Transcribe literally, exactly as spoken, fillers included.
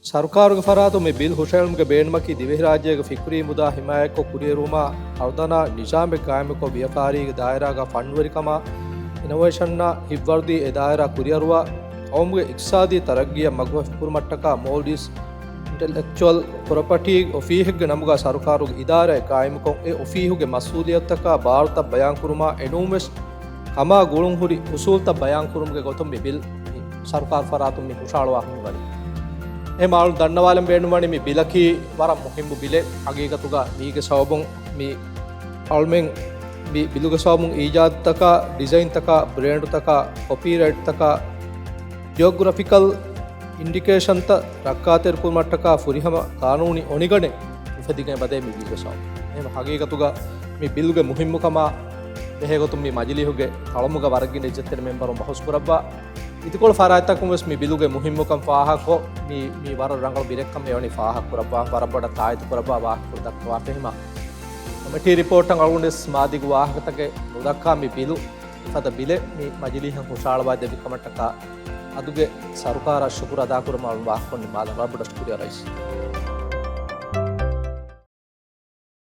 ސަރުކާރުގެ ފަރާތުން މި ބިލް ހުށައެޅުމުގެ ބޭނުމަކީ ދިވެހިރާއްޖޭގެ ފިކުރީ މުދާ ހިމާޔަތްކޮށް ކުރިއެރުވުމާ، ހަރުދަނާ ނިޒާމެއް ގާއިމުކޮށް، ވިޔަފާރީގެ ދާއިރާގަ ފަންނުވެރިކަމާ، އިނޮވޭޝަންއާ ހިތްވަރުދީ އެ ދާއިރާ ކުރިއަރުވާ، ޤައުމުގެ އިޤްތިޞާދީ ތަރައްގީއަށް މަގުފަހިކުރުމަށްޓަކާ މޯލްޑިވްސް އިންޓެލެކްޗުއަލް ޕްރޮޕަޓީ އޮފީހެއްގެ ނަމުގަ ސަރުކާރުގެ އިދާރާއެއް ގާއިމުކޮށް، އެ އޮފީހުގެ މަސްއޫލިއްޔަތުތަކާ ބާރުތައް ބަޔާންކުރުމާ، އެނޫންވެސް ކަމާ ގުޅުންހުރި އުސޫލްތައް ބަޔާންކުރުމުގެ ގޮތުން މި ބިލް މި ސަރުކާރު ފަރާތުން މި ހުށަހަޅުވާ ހުންނަވަނީ. އެހެން އަޅު ދަންނަވާލަން ބޭނުންވަނީ މި ބިލަކީ ވަރަށް މުހިއްމު ބިލެއް. ހަގީގަތުގަ މީގެ ސަބަބުން މި އަޅުމެން މި ބިލުގެ ސަބަބުން އީޖާދުތަކާ، ޑިޒައިންތަކާ، ބްރޭންޑުތަކާ، ކޮޕީރައިޓްތަކާ، ޖިއޮގްރަފިކަލް އިންޑިކޭޝަންތައް ރައްކާތެރިކުރުމަށްޓަކާ ފުރިހަމަ ޤާނޫނީ އޮނިގަނޑެއް އުފެދިގެން އެބަދޭ މި ބިލްގެ ސަބަބުން. އެހެން ހަގީގަތުގަ މި ބިލްގެ މުހިއްމުކަމާ ބެހޭގޮތުން މި މަޖިލީހުގެ ތަޅުމުގަ ވަރަށް ގިނަ އިއްޒަތްތެރި މެމްބަރުން ބަހުސް ކުރައްވާ. އިދިކޮޅު ފަރާތްތަކުން ވެސް މި ބިލުގެ މުހިއްމުކަން ފާހަގަކޮށް، މި، މީ ވަރަށް ރަނގަޅު ބިލެއްކަން އެވަނީ ފާހަގަކުރައްވާ، ވަރަށް ބޮޑަށް ތާއީދު ކުރައްވާ ވާހަކަފުޅު ދައްކަވާފަ. އެހެމަ ކޮމިޓީ ރިޕޯޓަށް އަޅުގަނޑު ވެސް މާދީގު ވާހަކަތަކެއް ނުދައްކާ މި ބިލު ފަދަ ބިލެއް މި މަޖިލީހަށް ހުށަހަޅަވާ ދެއްވި ކަމަށްޓަކާ އަދުގެ ސަރުކާރަށް ޝުކުރު އަދާކުރަމުން ވާހަކަ ނިންމާލަން. ވަރަށް ބޮޑަށް ޝުކުރިއްޔާ ރައީސް.